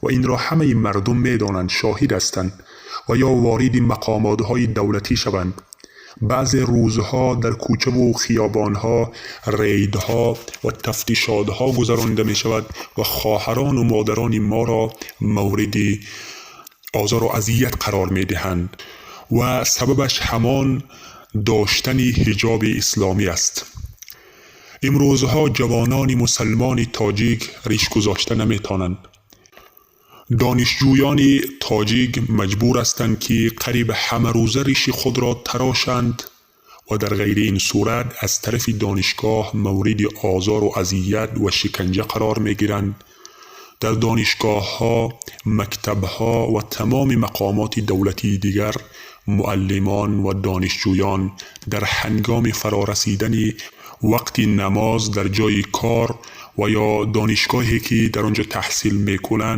Ва инро ҳамаи мардум медонанд, шоҳид ҳастанд. Ва ё вориди мақомотҳои давлатӣ шаванд. Баъзе рӯзҳо дар кӯчаву хиёбонҳо рейдҳо ва тафтишотҳо гузаронида мешавад ва хоҳарону модарони моро мавриди озору азият қарор медиҳанд ва сабабаш ҳамон доштани ҳиҷоби исломӣ аст. Имрӯзҳо ҷавонони мусалмони тоҷик риш гузошта наметавонанд. Донишҷӯёни тоҷик маҷбур ҳастанд, ки қариб ҳамарӯза риши худро тарошанд ва дар ғайри ин сурат аз тарафи донишгоҳ мавриди озору азият ва шиканҷа қарор мегиранд. Дар донишгоҳҳо, мактабҳо ва тамоми мақомоти давлатии дигар муаллимон ва донишҷӯён дар ҳангоми фарорасидани вақти намоз дар ҷои кор ва ё донишгоҳе, ки дар он ҷо таҳсил мекунанд.